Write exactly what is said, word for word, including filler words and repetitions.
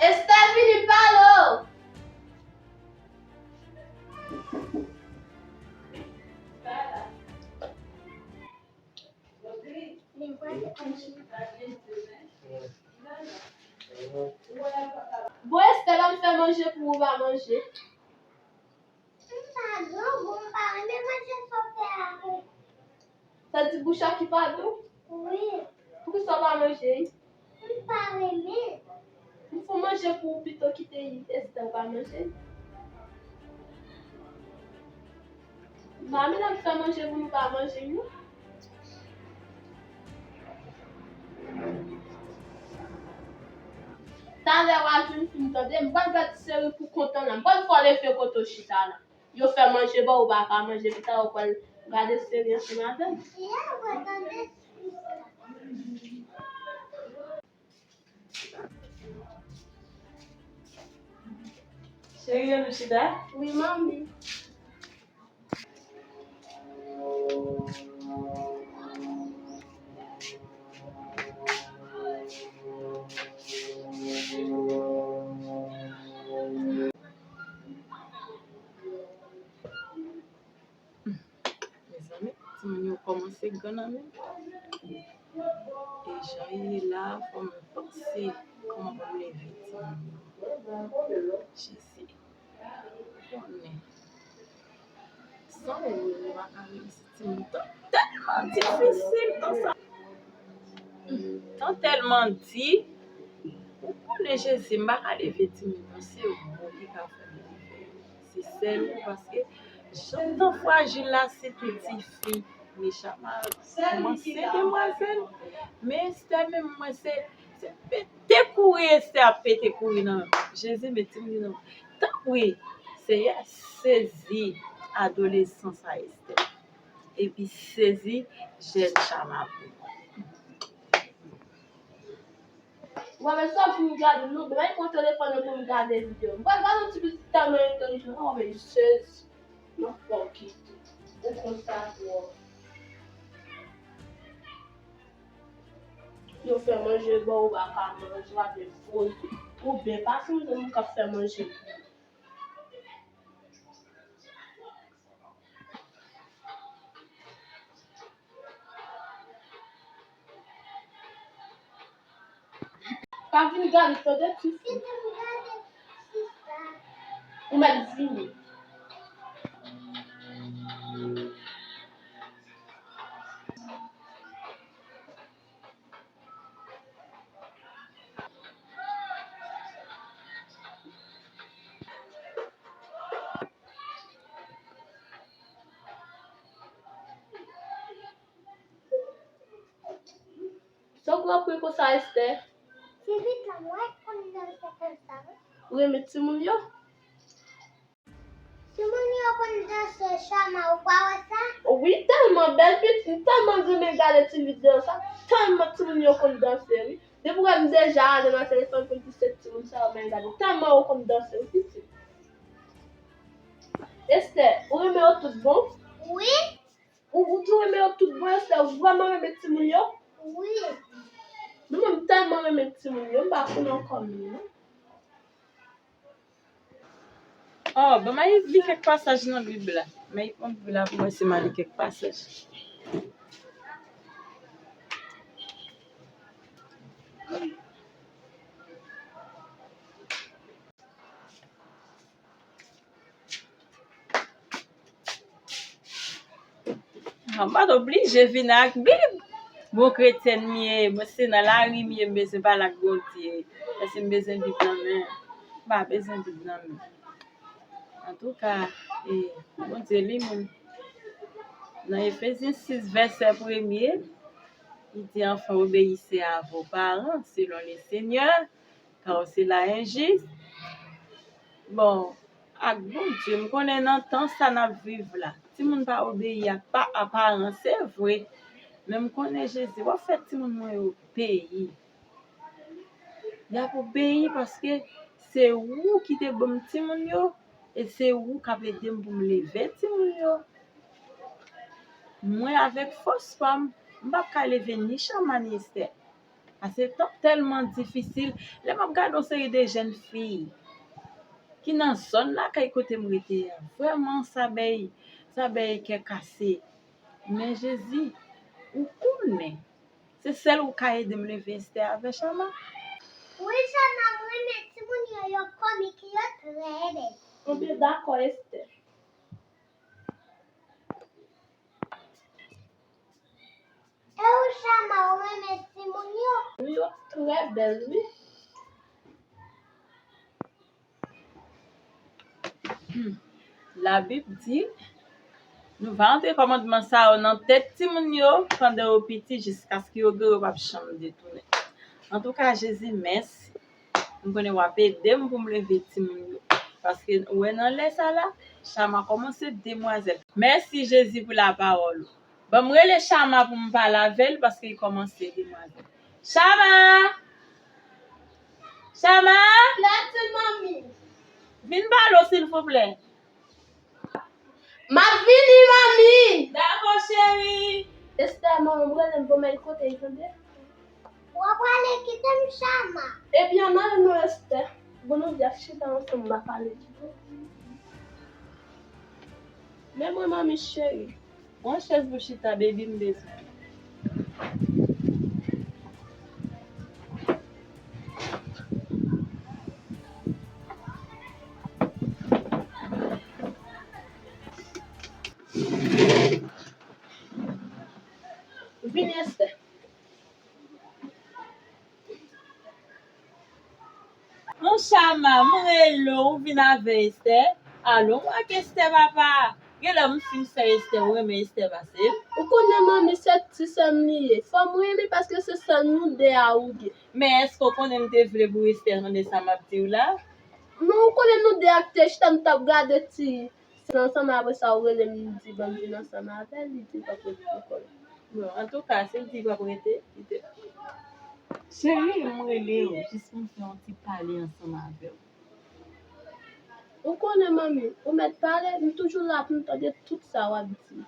Esther, vini pale w. Bon, Esther, ban m fè manje pou ou pa manje. M pa gen gou, m pa renmen manje sa w fè a. Sa di bouch la ki pa dou? Wi. Poukisa w pa manje? M pa renmen. M fè manje pou ou pito kite Esther pa manje. Mami nan fè manje pou nou pa manje, wi. Talè w a jwenn fi m, tande, m pral gad seri pou kontan la. M pral fè w leve kote w chita la. Yo fè manje ba ou, ou pa ka manje, pita ou pral gade seri ansanm avè m. Cheri, ann nou chita? Wi, manmi. Mezanmi, timoun yo kòmanse grann nan men. E jan ye la, fò m panse kòman pou m leve timoun yo. Jezi, konnen. San ou, ou pa ka reyisi timoun. Tan tèlman difisil, tan sa. Tan tèlman di. Ou konnen Jezi, m pa ka leve timoun nan, se ou ki ka fè m leve. Se sèl ou, paske jan tan frajil la, sitou tifi, Nishama kòmanse demwazèl. Men Esther menm, mwen se, se pete kouri Esther ap pete kouri nan men m. Jezi, men timoun nan. Tanpri, Seyè, sezi adolesans a Esther. Epi sezi jèn Shama pou mwen. Ou pa bezwen fin gade, non, bay pran telefòn nan pou m gade videyo. M pral gade yon ti pitit tèlman entèlijan. Oh, men sezi. Nan fòk tou. Ou konsa twòp. Yo fè manje ba ou, ou pa ka manje, w ap vin poze. Ou byen pase yon moun k ap fè manje pou ou. Pa vin gade, tande, tifi. Ou mèt vini. Sa w pran pri konsa, Esther? Ti pitit la, mwen konn danse konsa, wi. Ou renmen timoun yo? Timoun yo konn danse, Shama, ou pa wè sa? Wi, tèlman bèl pitit, m tèlman renmen gade ti videyo sa, tèlman timoun yo konn danse, wi. Depi w wè m deja ale nan telefòn pou m di se timoun sa yo, men gade, tèlman yo konn danse, wi, pitit. Esther, ou renmen yo tout bon? Wi. Ou, ou tou renmen yo tout bon, Esther, ou vrèman renmen timoun yo? Wi. Mwen menm, m tèlman renmen timoun yo, m pa konn ankò menm, non. Oh, ban m al li kèk pasaj nan Bib la. M al pran Bib la pou mwen, si m al li kèk pasaj. Mwen pa t oblije vin ak Bib. Bon kretyèn m ye, mwen se nan lari m ye, m bezwen pale ak Bondye. Paske m bezwen Bib nan men. M pa bezwen Bib nan men. Antouka, e, Bondye li menm, nan Efezyen sis, vèsè premye, li di, Enfants, obéissez à vos parents selon le Seigneur, car cela est juste. Bon, ak Bondye, m konnen nan tan sa n ap viv la, timoun pa obeyi ak pa, a paran, se vre. Men m konnen Jezi, w ap fè timoun mwen yo obeyi. Y ap obeyi paske se ou ki te ban m timoun yo, e se ou k ap ede m pou m leve timoun yo. Mwen avèk fòs pa m, m p ap ka leve ni Shama ni Esther. Pase tan tèlman difisil. Lè m ap gade yon seri de jèn fi ki nan zòn lakay kote m rete a, vrèman sa bay, sa bay kè kase. Men Jezi, ou konnen, se sèl ou ka ede m leve Esther avè Chama. Wi, Chama, m renmen timoun yo, yo komik, yo trè bèl. Ebyen, dakò, Esther. E ou, Chama, ou renmen timoun yo? Wi, yo trè bèl, wi. Hmm. Labib di, nou va antre kòmandman sa yo nan tèt timoun yo pandan yo piti, jiskaske yo gran, yo p ap janm detounen. Antouka, Jezi, mèsi. M konnen w ap ede m pou m leve timoun yo. Paske, ou wè, nan lè sa la, Chama kòmanse demwazèl. Mèsi, Jezi, pou lapawòl ou. Ban m rele Chama pou m pale avè l, paske l kòmanse demwazèl. Chama! Chama! Latin, manmi. Vin pale w, silvouplè. M ap vini, manmi. Dakò, cheri. Esther, manman m rele m pou m al kote l, tande. W ap prale kite m, Chama? Ebyen, ann ale non, Esther. Bon, nou vle ap chita ansanm, m ap pale ditou. Men mwen, manmi cheri. Pran chèz pou chita, baby, m bezwen. Vini, Esther. Mon Chama, m rele w, ou vin avè Esther. Alon, w ak Esther, papa. Genlè m fin sè Esther, ou renmen Esther pase m. Ou konnen manmi, se ti sè m li ye. Fò m renmen paske se sèl nou de a ou gen. Men èske w konnen m te vle pou Esther tande sa m ap di w la? Men ou konnen nou de a k te chita, nou t ap gade ti sè ansanm, apre sa ou rele m, di ban m vin ansanm avè l, li di l p ap rete lekòl. Bon, antouka, si l di l p ap rete, li te... Cheri, m rele w jis pou m fè yon ti pale ansanm avè w. Ou konnen, manmi, ou mèt pale, m toujou la pou m tande tout sa w ap di.